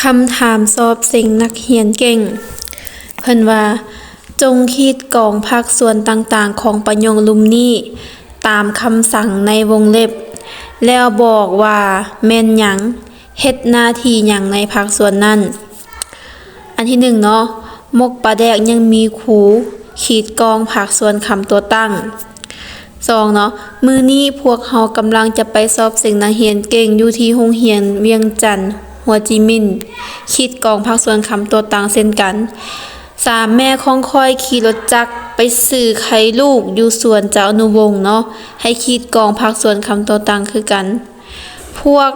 ຄຳຖາມສອບເສັງນັກຮຽນເກັ່ງ. ເພິ່ນວ່າ, ຈົ່ງຂີດກອງພາກສ່ວນຕ່າງໆຂອງປະໂຫຍກລຸ່ມນີ້ຕາມຄຳສັ່ງໃນວົງເລັບ ແລ້ວບອກວ່າແມ່ນຫຍັງ, ເຮັດໜ້າທີ່ຫຍັງໃນພາກສ່ວນນັ້ນ. ອັນທີໜຶ່ງເນາະ, ໝົກປາແດກຍັງມີຄູ, ຂີດກອງພາກສ່ວນຄຳຕົວຕັ້ງ. ສອງເນາະ, ມື້ນີ້ພວກເຮົາກຳລັງຈະໄປສອບເສັງນັກຮຽນເກັ່ງຢູ່ທີ່ໂຮງຮຽນວຽງຈັນ ຫົວຈິມິນ, ຂີດກອງພາກສ່ວນຄຳຕົວຕັ້ງເຊັ່ນກັນ. ສາມ ແມ່ຂອງຂ້ອຍຂີ່ລົດຈັກໄປຊື້ໄຂ່ລູກຢູ່ສວນເຈົ້າອະນຸວົງເນາະ, ໃຫ້ຂີດກອງພາກສ່ວນຄຳຕົວຕັ້ງຄືກັນ. ພວກ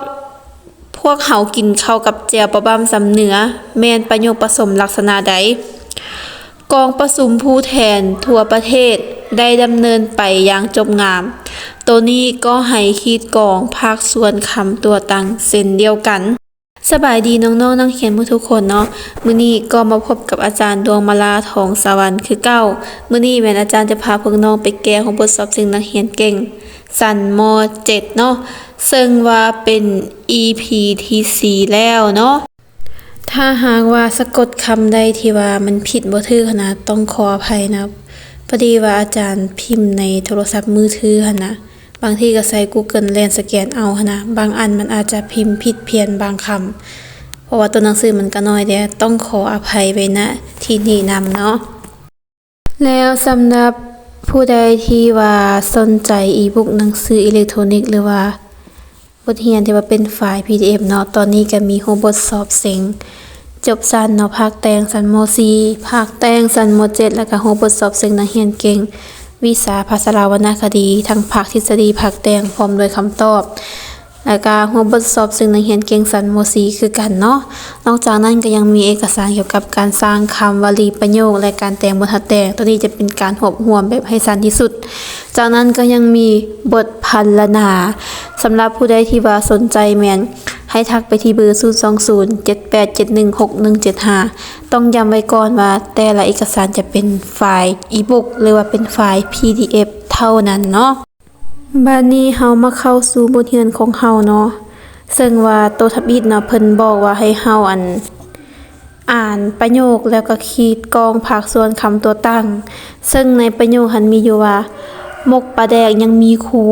ພວກເຮົາກິນເຂົ້າກັບແຈ່ວປາບ້ຳສຳເໜືອ ແມ່ນປະໂຫຍກປະສົມລັກສະນະໃດ? ກອງປະຊຸມຜູ້ແທນທົ່ວປະເທດໄດ້ດຳເນີນໄປຢ່າງຈົບງາມ. ໂຕນີ້ກໍໃຫ້ຂີດກອງພາກສ່ວນຄຳຕົວຕັ້ງເຊັ່ນດຽວກັນ. ສະບາຍດີນ້ອງໆນັກຮຽນໝົດທຸກຄົນເນາະ. ມື້ນີ້ກໍມາພົບກັບອາຈານດວງມາລາ ທອງສະຫວັນຄືເກົ່າ. ມື້ນີ້ແມ່ນອາຈານຈະພາພວກນ້ອງໄປແກ້ຫົວບົດສອບເສັງນັກຮຽນເກັ່ງ ຊັ້ນ ມ.ເຈັດ ເນາະ, ເຊິ່ງວ່າເປັນ ອີ ພີ ທີ ສີ່ ແລ້ວເນາະ. ຖ້າຫາກວ່າສະກົດຄຳໃດທີ່ວ່າມັນຜິດບໍ່ຖືກຫັ້ນນະ, ຕ້ອງຂໍອະໄພນະ. ພໍດີວ່າອາຈານພິມໃນໂທລະສັບມືຖືຫັ້ນນະ, ບາງທີກໍໃຊ້ Google ແລ່ນສະແກນເອົາຫັ້ນນະ, ບາງອັນມັນອາດຈະພິມຜິດພຽນບາງຄຳ, ເພາະວ່າຕົວໜັງສືມັນກໍນ້ອຍແດ່, ຕ້ອງຂໍອະໄພໄວ້ ນະ ທີ່ນີ້ນຳເນາະ. ແລ້ວສຳລັບຜູ້ໃດທີ່ວ່າສົນໃຈອີບຸກ ໜັງສືອີເລັກໂທນິກ ຫຼືວ່າບົດຮຽນທີ່ວ່າເປັນໄຟລ໌ ພີດີເອັຟ ເນາະ, ຕອນນີ້ກໍມີຫົວບົດສອບເສັງຈົບຊັ້ນເນາະ, ພາກແຕ່ງຊັ້ນ ມ.ສີ່, ພາກແຕ່ງຊັ້ນ ມ.ເຈັດ ແລ້ວກໍຫົວບົດສອບເສັງນັກຮຽນເກັ່ງ ວິຊາພາສາລາວວັນນະຄະດີ, ທັງພາກທິດສະດີ, ພາກແຕ່ງ ພ້ອມດ້ວຍຄຳຕອບ. ແລ້ວກະຫົວບົດສອບເສັງນັກຮຽນເກັ່ງຊັ້ນ ມ.ສີ່ ຄືກັນເນາະ. ນອກຈາກນັ້ນກໍຍັງມີເອກະສານກ່ຽວກັບການສ້າງຄຳ, ວະລີ, ປະໂຫຍກ ແລະ ການແຕ່ງບົດຮັບແຕ່ງ. ໂຕນີ້ຈະເປັນການຮວບຮວມແບບໃຫ້ສັ້ນທີ່ສຸດ. ຈາກນັ້ນກໍຍັງມີບົດພັນລະນາ. ສຳລັບຜູ້ໃດທີ່ວ່າສົນໃຈແມ່ນໃຫ້ທັກໄປທີ່ເບີ ສູນສອງສູນ ເຈັດແປດເຈັດໜຶ່ງ ຫົກໜຶ່ງເຈັດຫ້າ. ຕ້ອງຢ້ຳໄວ້ກ່ອນວ່າແຕ່ລະເອກະສານຈະເປັນໄຟລ໌ອີບຸກ ຫຼືວ່າເປັນໄຟລ໌ ພີດີເອັຟ ເທົ່ານັ້ນເນາະ. ບາດນີ້ເຮົາມາເຂົ້າສູ່ບົດຮຽນຂອງເຮົາເນາະ, ເຊິ່ງວ່າໂຕທຳອິດເນາະ ເພິ່ນບອກວ່າໃຫ້ເຮົາ ອັນ ອ່ານປະໂຫຍກ ແລ້ວກໍຂີດກອງພາກສ່ວນຄຳຕົວຕັ້ງ, ເຊິ່ງໃນປະໂຫຍກຫັ້ນມີຢູ່ວ່າ ໝົກປາແດກຍັງມີຄູ.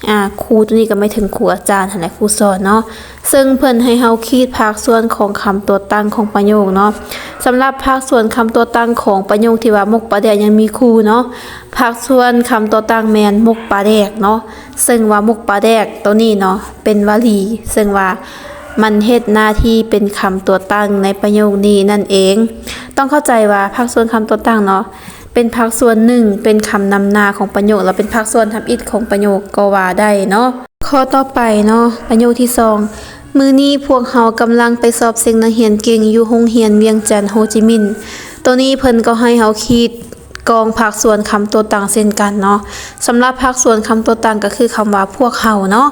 ອາ ຄູໂຕນີ້ກໍໝາຍເຖິງຄູອາຈານຫັ້ນແຫຼະ, ຄູສອນເນາະ. ເຊິ່ງເພິ່ນໃຫ້ເຮົາຂີດພາກສ່ວນຂອງຄຳຕົວຕັ້ງຂອງປະໂຫຍກເນາະ. ສຳລັບພາກສ່ວນຄຳຕົວຕັ້ງຂອງປະໂຫຍກທີ່ວ່າ ໝົກປາແດກຍັງມີຄູເນາະ, ພາກສ່ວນຄຳຕົວຕັ້ງແມ່ນໝົກປາແດກເນາະ. ເຊິ່ງວ່າໝົກປາແດກໂຕນີ້ເນາະ ເປັນວະລີ, ເຊິ່ງວ່າມັນເຮັດໜ້າທີ່ເປັນຄຳຕົວຕັ້ງໃນປະໂຫຍກນີ້ນັ້ນເອງ. ຕ້ອງເຂົ້າໃຈວ່າພາກສ່ວນຄຳຕົວຕັ້ງເນາະ ເປັນພາກສ່ວນໜຶ່ງ, ເປັນຄຳນຳໜ້າຂອງປະໂຫຍກ ແລະ ເປັນພາກສ່ວນທຳອິດຂອງປະໂຫຍກກໍວ່າໄດ້ເນາະ. ຂໍ້ຕໍ່ໄປເນາະ, ປະໂຫຍກທີສອງ, ມື້ນີ້ພວກເຮົາກຳລັງໄປສອບເສັງນັກຮຽນເກັ່ງຢູ່ໂຮງຮຽນວຽງຈັນ ໂຮຈິມິນ. ໂຕນີ້ເພິ່ນກໍໃຫ້ເຮົາຂີດກອງພາກສ່ວນຄຳຕົວຕັ້ງເຊັ່ນກັນເນາະ. ສຳລັບພາກສ່ວນຄຳຕົວຕັ້ງກໍຄືຄຳວ່າພວກເຮົາເນາະ.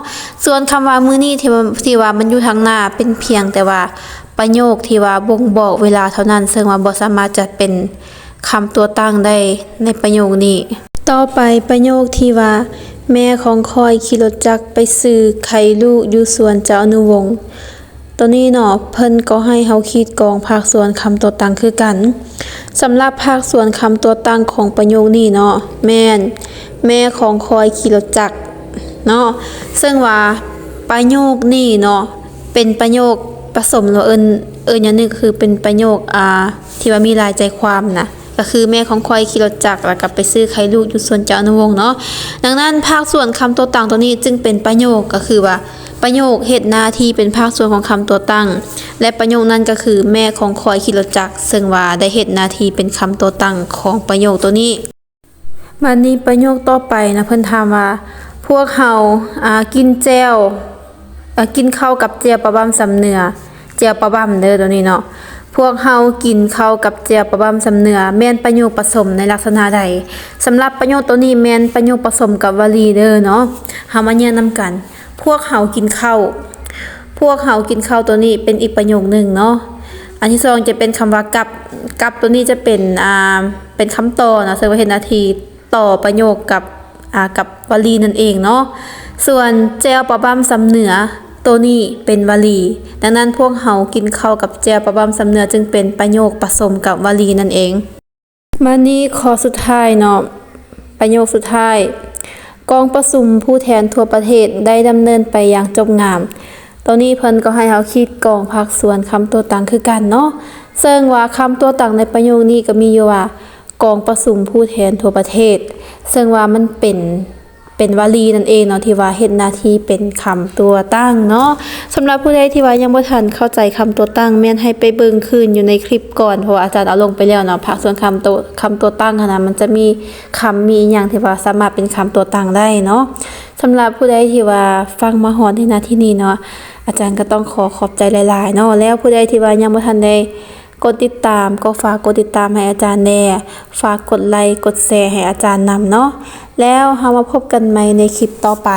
ສ່ວນຄຳວ່າມື້ນີ້ທີ່ວ່າ ທີ່ວ່າມັນຢູ່ທາງໜ້າ ເປັນພຽງແຕ່ວ່າປະໂຫຍກທີ່ວ່າບົ່ງບອກເວລາເທົ່ານັ້ນ, ເຊິ່ງວ່າບໍ່ສາມາດຈັດເປັນ ຄຳຕົວຕັ້ງໄດ້ໃນປະໂຫຍກນີ້. ຕໍ່ໄປປະໂຫຍກທີ່ວ່າ ແມ່ຂອງຂ້ອຍຂີ່ລົດຈັກໄປຊື້ໄຂ່ລູກຢູ່ສວນເຈົ້າອະນຸວົງ. ໂຕນີ້ເນາະ ເພິ່ນກໍໃຫ້ເຮົາຂີດກອງພາກສ່ວນຄຳຕົວຕັ້ງຄືກັນ. ສຳລັບພາກສ່ວນຄຳຕົວຕັ້ງຂອງປະໂຫຍກນີ້ເນາະ ແມ່ນ ແມ່ຂອງຂ້ອຍຂີ່ລົດຈັກເນາະ. ເຊິ່ງວ່າປະໂຫຍກນີ້ເນາະ ເປັນປະໂຫຍກປະສົມ ຫຼືວ່າເອີ້ນ ເອີ້ນຢ່າງໜຶ່ງກໍຄືເປັນປະໂຫຍກ ອ່າ ທີ່ວ່າມີຫຼາຍໃຈຄວາມນະ ກໍຄືແມ່ຂອງຂ້ອຍຂີ່ລົດຈັກ ແລ້ວກໍໄປຊື້ໄຂ່ລູກຢູ່ສວນເຈົ້າອະນຸວົງເນາະ. ດັ່ງນັ້ນ ພາກສ່ວນຄຳຕົວຕັ້ງໂຕນີ້ຈຶ່ງເປັນປະໂຫຍກ ກໍຄືວ່າປະໂຫຍກເຮັດໜ້າທີ່ເປັນພາກສ່ວນຂອງຄຳຕົວຕັ້ງ ແລະ ປະໂຫຍກນັ້ນກໍຄື ແມ່ຂອງຂ້ອຍຂີ່ລົດຈັກ ເຊິ່ງວ່າໄດ້ເຮັດໜ້າທີ່ເປັນຄຳຕົວຕັ້ງຂອງປະໂຫຍກໂຕນີ້. ບາດນີ້ປະໂຫຍກຕໍ່ໄປນະ ເພິ່ນຖາມວ່າ ພວກເຮົາ ອ່າ ກິນແຈ່ວ ເອີ ກິນເຂົ້າກັບແຈ່ວປາບ້ຳສຳເໜືອ, ແຈ່ວປາບ້ຳເດີໂຕນີ້ເນາະ. ພວກເຮົາກິນເຂົ້າກັບແຈ່ວປາບ້ຳສຳເໜືອ ແມ່ນປະໂຫຍກປະສົມໃນລັກສະນະໃດ? ສຳລັບປະໂຫຍກໂຕນີ້ແມ່ນປະໂຫຍກປະສົມກັບວະລີເດີເນາະ. ເຮົາມາແຍກນຳກັນ. ພວກເຮົາກິນເຂົ້າ. ພວກເຮົາກິນເຂົ້າໂຕນີ້ເປັນອີກປະໂຫຍກໜຶ່ງເນາະ. ອັນທີສອງຈະເປັນຄຳວ່າກັບ. ກັບໂຕນີ້ຈະເປັນ ອ່າ ເປັນຄຳຕໍ່ເນາະ ເຊິ່ງວ່າເຮັດໜ້າທີ່ຕໍ່ປະໂຫຍກກັບ ອ່າ ກັບວະລີນັ້ນເອງເນາະ. ສ່ວນແຈ່ວປາບ້ຳສຳເໜືອ ໂຕນີ້ເປັນວະລີ. ດັ່ງນັ້ນພວກເຮົາກິນເຂົ້າກັບແຈ່ວປາບ້ຳຊຳເໜືອ ຈຶ່ງເປັນປະໂຫຍກປະສົມກັບວະລີນັ້ນເອງ. ມານີ້ຂໍ້ສຸດທ້າຍເນາະ, ປະໂຫຍກສຸດທ້າຍ, ກອງປະຊຸມຜູ້ແທນທົ່ວປະເທດໄດ້ດຳເນີນໄປຢ່າງຈົບງາມ. ໂຕນີ້ເພິ່ນກໍໃຫ້ເຮົາຄິດກອງພາກສ່ວນຄຳຕົວຕັ້ງຄືກັນເນາະ, ເຊິ່ງວ່າຄຳຕົວຕັ້ງໃນປະໂຫຍກນີ້ກໍມີຢູ່ວ່າ ກອງປະຊຸມຜູ້ແທນທົ່ວປະເທດ, ເຊິ່ງວ່າມັນເປັນ ເປັນວະລີນັ້ນເອງເນາະ ທີ່ວ່າເຮັດໜ້າທີ່ເປັນຄຳຕົວຕັ້ງເນາະ. ສຳລັບຜູ້ໃດທີ່ວ່າຍັງບໍ່ທັນເຂົ້າໃຈຄຳຕົວຕັ້ງ ແມ່ນໃຫ້ໄປເບິ່ງຄືນຢູ່ໃນຄລິບກ່ອນ ເພາະວ່າອາຈານເອົາລົງໄປແລ້ວເນາະ. ພາກສ່ວນຄຳຕົວ ຄຳຕົວຕັ້ງຫັ້ນນະ ມັນຈະມີຄຳ ມີອີ່ຫຍັງທີ່ວ່າສາມາດເປັນຄຳຕົວຕັ້ງໄດ້ເນາະ. ສຳລັບຜູ້ໃດທີ່ວ່າຟັງມາຮອດໃນນາທີນີ້ເນາະ, ອາຈານກໍຕ້ອງຂໍຂອບໃຈຫຼາຍໆເນາະ. ແລ້ວຜູ້ໃດທີ່ວ່າຍັງບໍ່ທັນໄດ້ ກົດຕິດຕາມ ກໍຝາກກົດຕິດຕາມໃຫ້ອາຈານແດ່, ຝາກກົດໄລ ກົດແຊໃຫ້ອາຈານນຳເນາະ. ແລ້ວເຮົາມາພົບກັນໃໝ່ໃນຄລິບຕໍ່ໄປ.